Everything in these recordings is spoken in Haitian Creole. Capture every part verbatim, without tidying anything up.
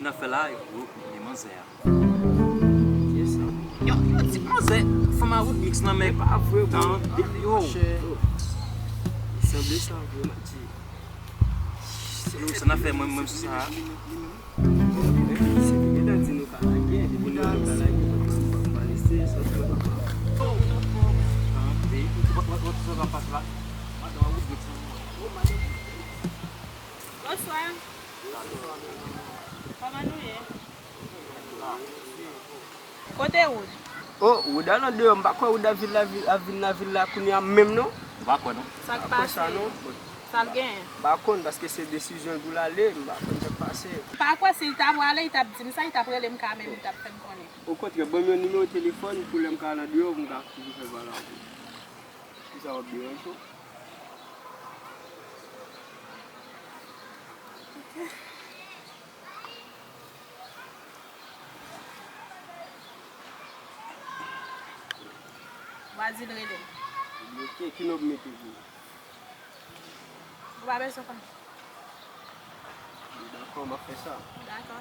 N ap fè la, yo, yo, li manzè a. Yo, yo, ti manzè, fanm a Woodmix nan, men pa vre, bro. Yo. Sanble sa vre, Mati. Se nou, sa n ap fè, mwen, mwen, sou sa. Se li ki ta di nou ka lage, depi nou, nou ka lage, nou pa lese, sa fè papa. Tanpri. Wòt, wòt, wòt, sa va pas la. Madan Woodmix nan. Bonswa. Kòman nou ye? Kote Wood? Oh, Wood al andeyò, m pa kwè Wood ap vin la vil, ap vin la vil la kounye a menm non. M pa kwè non. Sa k pase? Sa l genyen? M pa konn, paske se desizyon l pou l ale, m pa konn sa k pase. M pa kwè si l ta prale, li t ap di m sa, li t ap rele m kanmenm, li t ap fè m konnen. Okontrè, ban m yon nimewo telefòn pou lè m ka al andeyò pou m ka toujou fè pale avè w. Kisa w ap deranje w? W a di l rele m. Bloke, ki non w mete pou ou? Ou pa bezwen konn. Dakò, m ap fè sa. Dakò.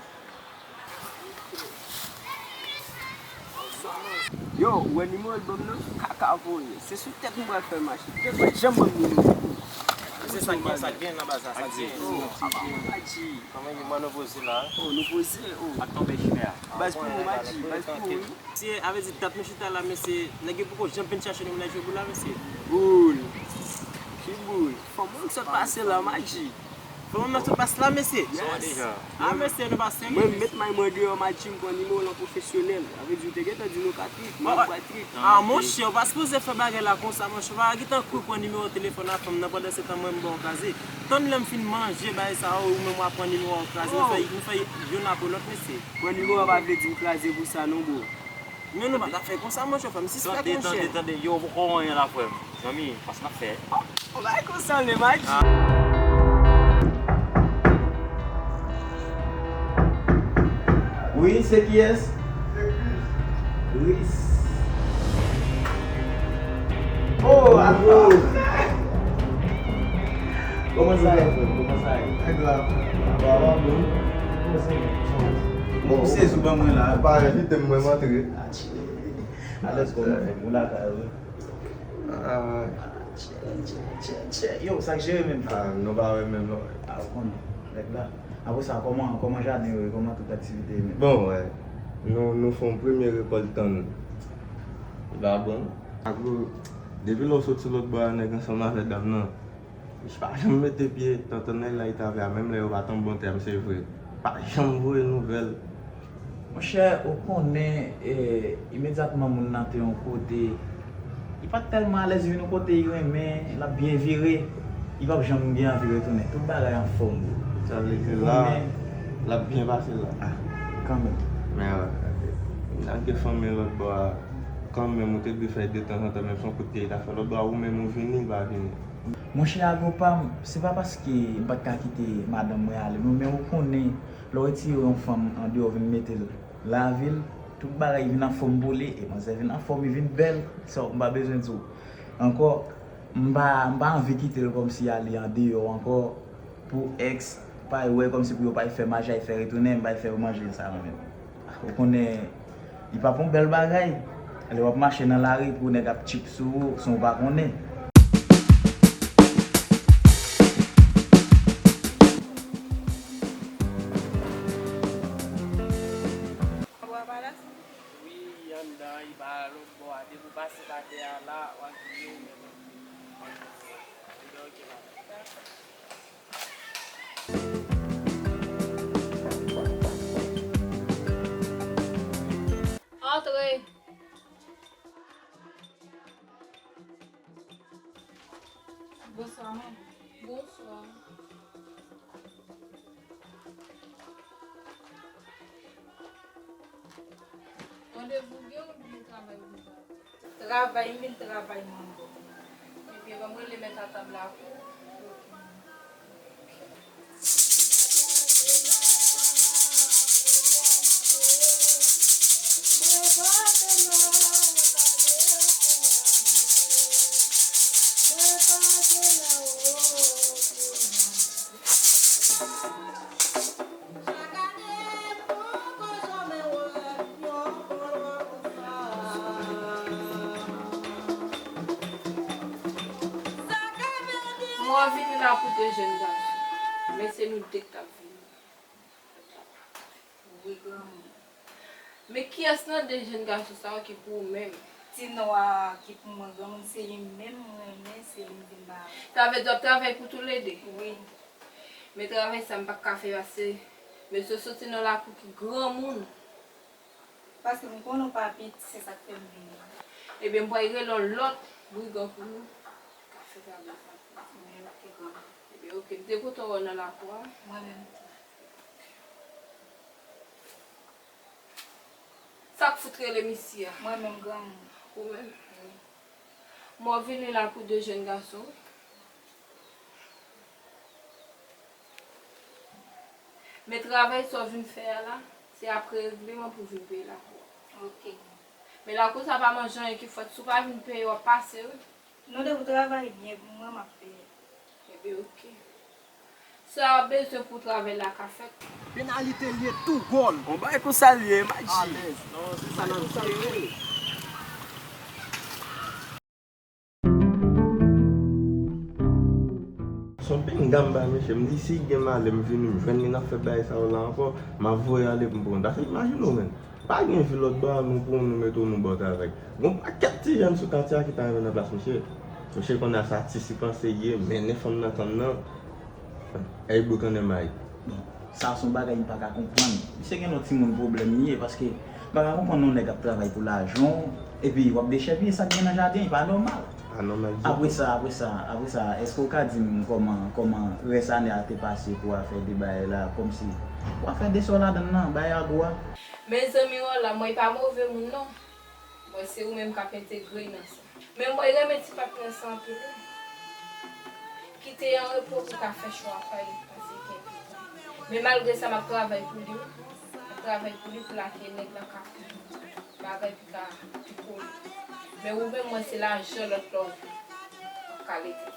Yo, ou wè nimewo l ban m nan? Kaka voye. Se sou tèt m pral fè mache. Tèt mwen janm ban m nimewo. Se sa k gen, sa k gen nan baz la, sa k gen. Oh, apa, Madji. Kòman nou poze la? Oh, nou poze, oh. Ak tonbe chimè a. Baz pou ou, Madji, baz pou ou, wi. Mesye, a vle di, dat nou chita la, mesye, nèg yo poko janm vin chache nou, nèg yo boul la, mesye. Boul. Ki boul? Fanm mwen sot pase la, Madji. Fanm mwen sot pase la, mesye. Yes. Ah, mesye, nou pa serye, mesye. Mwen met may mwen deyò, Madji, m pran nimewo lan pwofesyonèl. A vle di, ou te gentan di nou ka trip, mwen pa trip. Ah, monchè, ou pa sipoze fè bagay la konsa, monchè. Ou pa gentan kouri pran nimewo telefòn a fanm nan, pandan se tan mwen m ba w kraze. Tann lè m fin manje bagay sa yo, ou menm w ap pran nimewo a w kraze. Nou fè, nou fè youn apre lòt, mesye. Pran nimewo a pa vle di m kraze pou sa non, bro. Men nou pa ka fè konsa, monchè, fè m sispèk, monchè. Tande, tande, tande. Yo, poko anyen la, frè m. Zanmi, pa sa n ap fè. On bagay konsa, le Madji. Wi, se kiyès? Chris. Oh, atò. Kòman sa ye, frè? Kòman sa ye? Nèg la. Apa, apa, bon. Kòman se ye? Bon, ou sezi w ban mwen la. Apa, envite m, mwen, m antre. Atchè. Alèz, kòman fè? Ou lakay ou? Ah. Atchè, atchè, atchè, atchè. Yo, sa k jere menm, frè? Ah, nou pa wè menm, non. Ah, ou konnen, nèg la. Apre sa, kòman, kòman jaden yo ye? Kòman tout aktivite yo menm? Bon, wè. Nou, nou fè yon premye rekòlt tann. Li pa bon. Agro, depi lè w soti lòt bò a, nèg ansanm avè dam nan. Misye pa janm mete pye, tantan nèg la, li t avè a, menm lè yo pa t an bon tèm, se vre. Pa janm voye nouvèl. Monchè, ou konnen, eh, imedyatman moun nan te yon kote, li pa t tèlman alèz, li vin yon kote, li renmen, l ap byen vire, li p ap janm gen anvi retounen. Tout bagay anfòm, bro. Sa vle di la, l ap byen pase la. Ah, kanmenm. Men, eh, nèg gen fanmi lòt bò a, kanmenm, ou te dwe fè de tanzantan, menm si yon kout pye li ta fè lòt bò a, ou menm ou vini, li pa vini. Monchè Agro pa m, se pa paske m pa t ka kite madanm mwen ale, non, men ou konnen, lè w retire yon fanm andeyò vin mete l lavil, tout bagay vin anfòm pou li, e manzè vin anfòm, li vin bèl, sa m pa bezwen di w ankò, m pa, m pa anvi kite l kòmsi ale andeyò ankò, pou èks pa al wè kòmsi pou yo pa al fè maji, al fè retounen, m pa al fè yo manje sa mwen menm. Ou konnen, li p ap yon bèl bagay. Lè w ap mache nan lari pou nèg ap tchip sou ou san w pa konnen. Wi, anndan, li pa lòt bò a. Depi w pase pa dèyè a la, w ap vini ou menm. Anndan, ok, la. Antre. Bonswa, manman. Bonswa. Randevou gen oubyen travay ou gen? Travay, m vin travay, manman. Ebyen, ban m rele mèt a tab la pou ou. Mwen vini la pou de jèn gason, men se nou de k t ap vini. Wi, granmoun. Men kiyès nan de jèn gason sa yo ki pou ou menm? Ti nwa ki pou mwen, granmoun, se li menm mwen renmen, se li m vin ba. Sa vle di w ap travay pou toulede? Wi. Men travay sa m pa ka fè paske mesye soti nan lakou ki granmoun. Paske m konnen w pa piti, se sa k fè m vini. Ebyen, m pral rele yon lòt brigan pou nou ka fè travay sa. Men oke, granmoun. Ebyen, oke, m te kontan wè w nan lakou a. Mwen menm tou. Sa k fout rele misye a? Mwen menm, granmoun. Ou menm? Wi. Mwen vini la pou de jèn gason. Men travay sa w vin fè a la, se apre regleman pou w vin peye lakou a. Oke. Men lakou sa pa manje anyen ki fèt, si w pa vin peye, w ap pase, wi. Non, depi w travay byen pou mwen, m ap peye. Ebyen, oke. Sa w ap bezwen pou travay la ka fèt. Penalite l ye tou gòl. On bagay konsa l ye, Madji. Alèz. Non, se sa nan vye. Son pinga m bay mesye, m di si gen malè m vini m jwenn li n ap fè bagay sa yo la ankò, m ap voye ale pou m pran. Paske imajine w menm, pa gen vi lòt bò a, nou pran w nou mete w nou ba w travay. Gon pakèt ti jèn sou katye a ki ta renmen nan plas misye. Misye konn a sa ti sipanse ye, mennen fanm nan tann nan. Èy bouk ann may. Bon, sa se yon bagay m pa ka konprann. Misye gen yon timoun pwoblèm li ye, paske m pa ka konprann yon nèg ap travay pou lajan w, epi w ap dechèpiye sa k gen nan jaden, e pa nòmal. Pa nòmal ditou. Apre sa, apre sa, apre sa, èske w ka di m kòman, kòman rès ane a te pase pou w a fè de bagay la, kòmsi w a fè de sa w ladan l lan, bagay a gou a? Mezanmi, Rola, mwen pa move moun non. Mwen se ou menm k ap entegre nan sa. Men mwen renmen ti patnè sa anpil wi. Kite l an repo pou l ka fè chwa pa l, paske gen pi. Men malgre sa, m ap travay pou li wi. M ap travay pou li pou l ake nèg la ka pi bagay pi ka pi kole. Men ou menm mwen se lajan lòt la w vle. M ap ka lete.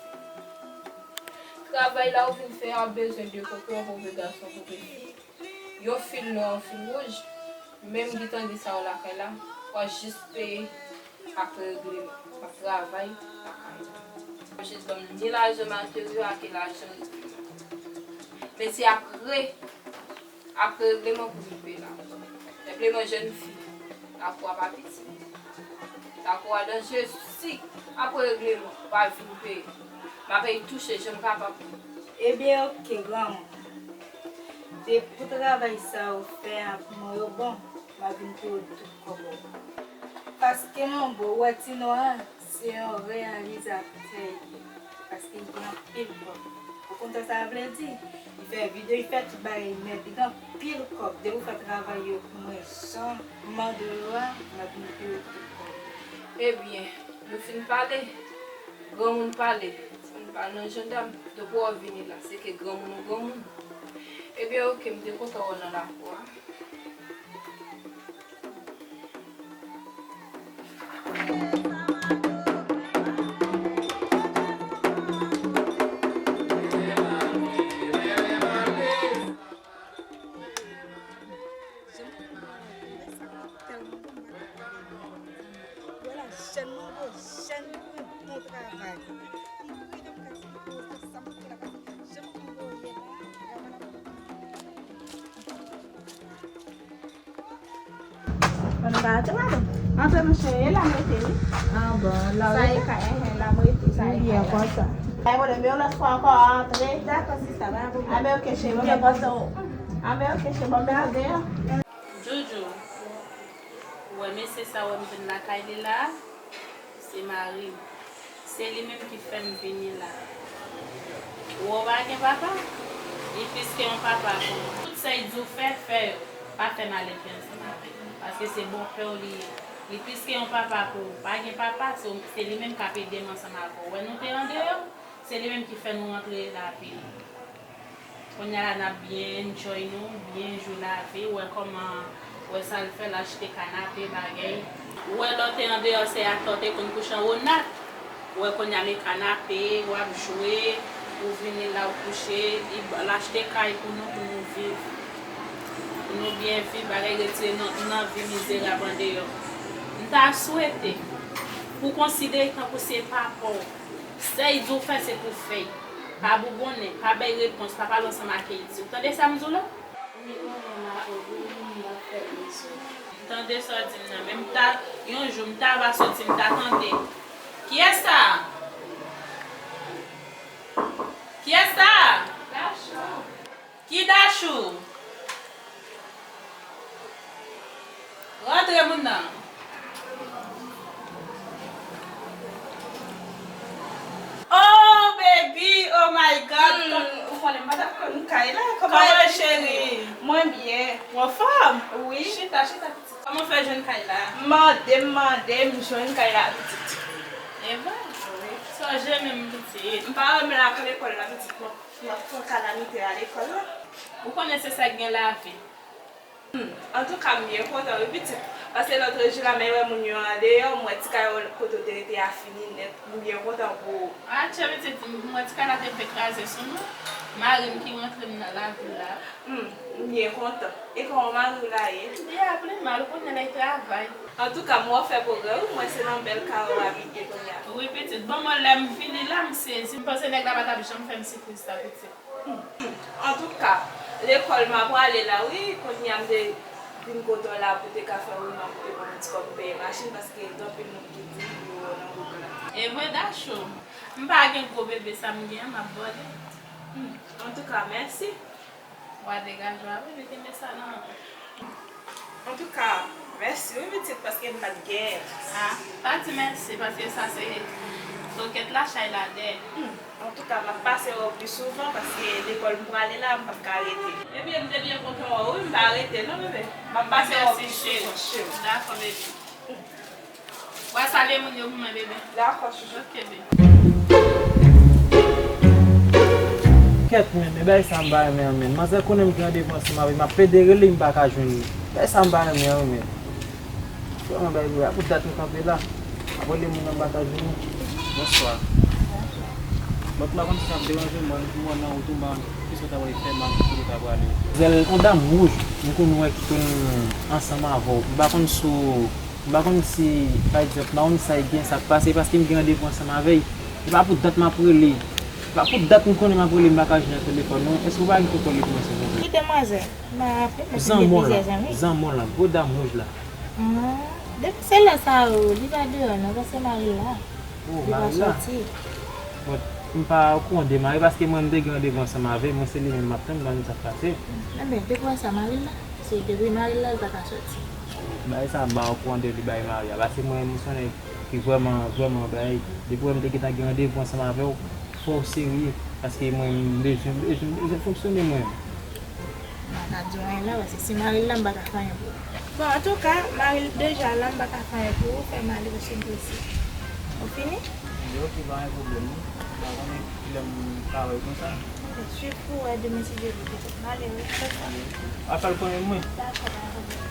Travay la ou vin fè a w bezwen de kote yon pove gason, pove fi. Yon fil nwa, yon fil wouj, menm gitangi sa yo lakay la, w a jis peye apre regleman. W ap travay lakay la. W a jis ban m ni lajan materyo ake lajan regleman. Men se apre, apre regleman pou vin peye lakou. Senpleman jèn fi, lakou a pa piti. Lakou a danje, si apre regleman, ou pa vin peye, m a peye touche jan m kapab. Ebyen, oke, granmoun. Depi pou travay sa ou fè a pou mwen yo bon, m a vin peye w tout kòb ou. Paske mon bon, ou wè ti nwa a, se yon reyalizatè li ye. Paske li gen anpil kòb. Ou konn sa sa vle di? Li fè videyo, li fè tout bagay nèt, li gen anpil kòb. Depi ou fè travay yo pou mwen jan m mande w yo a, m ap vin peye w tout kòb. Ebyen, nou fin pale. Granmoun pale, timoun pale nan jandam. Depi w vini la, se ke granmoun ou granmoun. Ebyen, oke, m te kontan wè w nan lakou a. Jan m konn wè sa tèlman bon, m pa t ap ka gade. Wè la, jèn mango, jèn pou bon travay. Pi brilyan m ka di pou sa m fè la, paske jan m konn wè w ye la, gade la. Bon, nou ka antre ladan. Antre, monchè, e la m rete, wi. Ah, bon, la w rete. Sa e ka, enhen, la m rete, sa e ka. Byen konsa. Ay, bon, men yon lòt fwa ankò, antre. Dakò, sista, pa gen pwoblèm. Ah, men oke, cheri, bon, men konsa. Ah, men oke, cheri, bon, men deyò. Jojo, ou wè mesye sa, ou wè m vin lakay li la a? Se mari m. Se li menm ki fè m vini la. Ou wè w pa gen papa? Li plis ke yon papa pou ou. Tout sa l di w fè, fè yo. Pa fè malèt li ansanm avè l. Paske se bonpè w li ye. Li plis ke yon papa pou ou. Pa gen papa, se, se li menm k ap ede m ansanm avè w. Ou wè nou te andeyò, se li menm ki fè nou rantre lavi nou. Kounye a la n ap byen enjoy nou, byen jwi lavi, wè kòman, wè sa l fè, l achte kanape, bagay. Ou wè lè w te andeyò, se atè w te konn kouche anwo nat. Ou wè kounye a men kanape, w ap jwe, ou vini la w kouche, li, l achte kay pou nou, pou nou viv. Pou nou byen viv, bagay retire nan, nan vi mizerab andeyò. M ta swete pou w konsidere tankou se papa w. Sa l di w fè, se pou w fè l. Pa boubonnen, pa bay repons, pa pale ansanm ak Eddie. Ou tande sa m di w la? Wi, manman, m ap obeyi, m ap fè rezon. M tande sa w di m nan, men m ta, yon jou m ta va soti, m ta tande. Kiyès sa a? Kiyès sa a? Ki Dachou? Rantre moun nan. Oh baby, oh my God. Hmm, ou konnen m pa t ap konn kay la. Kòman w ye, cheri? Mwen byen. Ou anfòm? Wi. Chita, chita pitit. Kòman w fè jwenn kay la? M mande, m mande, m jwenn kay la pitit. E vre? Wi. Sonje menm pitit. M pa renmen lakay lekòl la pitit non. M ap fè kalamite a lekòl la. Ou konnen se sa k gen lavi. Hmm, antouka, m byen kontan wi pitit. Paske lòt jou la, m wè moun yo andeyò, m wè ti kay kote w te rete a fini nèt. M byen kontan pou ou. Atchè pitit, m wè ti kay la te vle kraze sou nou. Mari m ki rantre m nan lavil la. Hmm, m byen kontan. E kòman mari w la ye? Li ap li mal, ou konnen lè l travay. Antouka, m wè w fè pwogrè wi, m wè se nan bèl kay w abite kounye a. Wi pitit, bon mwen lè m vini la, m sezi. M panse nèg la pa t ap janm fè m sipriz sa pitit. Antouka, lekòl m a prale la wi, kounye a m te vin kote w la pou te ka fè remak pou te ban m yon ti kòb peye machin, paske gen anpil moun ki di m pou yo nan gwoup la. E vre Dachou, m pa gen gwo bebe sa m gen an, m ap vòlè. Hmm, antouka, mèsi. W a degaje w avè m, kenbe sa nan men w. Antouka, mèsi wi pitit, paske m pa t gen. A, pa di mèsi, paske sa se tokèt la, chay la dèyè. Hmm, antouka, m ap pase wè w pi souvan, paske lekòl m prale la, m p ap ka rete. Ebyen, m te byen kontan wè w wi, m pa rete non, bebe. M ap pase wè w pi souvan, cheri. Dakò, bebe. W a salye moun yo pou mwen, bebe. Dakò, chouchou. Ok, bebe. Kèt, men, men bagay sa m pa renmen an, men. Manzè konnen m gen randevou ansanm avè l, m ap plede rele l, m pa ka jwenn li. Bagay sa m pa renmen an, men. Vrèman, bagay, a pou dat m kanpe la. Ap rele moun nan m pa ka jwenn li. Bonswa. Bon, m pa konn si sa ap deranje w, mwen, m wè w nan wout ou, m pa konn kisa w ta pral fè, m pa konn kote w ta prale. Zèl, yon dam wouj, m konn wè ki konn ansanm avè w. M pa konn si w M pa konn si, pa egzanp, m pa konn sa e gen, sa k pase, paske m gen randevou ansanm avè l. E pa pou dat m ap rele. E pa pou dat m konnen m ap rele, m pa ka jwenn nan telefòn, non. Èske w pa gen kontwòl li pou mwen, silvouplè? Ki demwazèl? M pa raple, men se m gen plizyè zanmi. Zanmi w lan, gwo dam wouj la. Ah, depi se lè sa yo, li pa deyò, non, paske mari l la. Oh, li pa soti. Bon, m pa okouran de mari, paske mwen, m te gen randevou ansanm avè l, mwen, se li menm m ap tann, m pa konn sa k pase. Enben, depi w wè sa, mari l la. Se depi mari l la, l pa ka soti. Bagay sa a, m pa okouran de li bay mari a. Paske mwen menm, m se yon nèg ki vrèman, vrèman, bagay, depi w wè m te gentan gen randevou ansanm avè w, fò w serye. Paske mwen menm, m bezwen, m bezwen, m bezwen fonksyone mwen menm. M pa ka di w anyen la, paske si mari l la, m pa ka fè anyen pou ou. Bon, antouka, mari l deja la, m pa ka fè anyen pou ou, fè m ale paske m prese. Ou fini? Yo, ki pa gen pwoblèm, non. M pa konnen kilè m ka wè konsa. Swiv pou wè demen si Dye vle pitit. M ale wi. Apèl konnen mwen. Dakò, pa gen pwoblèm.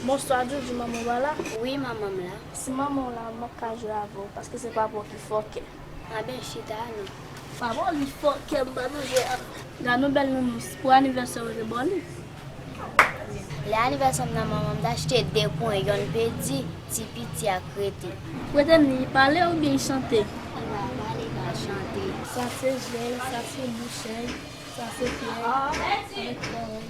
Bonswa, Djoudjou, manman w pa la? Wi, manman m la. Si manman w la, m p ap ka jwe avè w, paske se papa w ki fòkè. Anben, chita non. Papa w li fòkè, m pa nan jwe avè l. Gad yon bèl nounous, pou anivèsè w yo te ba w li. Lè anivèsè m nan manman m, m t achte de pou yonn pedi, ti piti ak rete. Rete m li pale oubyen li chante? Li pa pale, li pa chante. Sa se je l, sa se bouch l, sa se pye l, avèk kò l.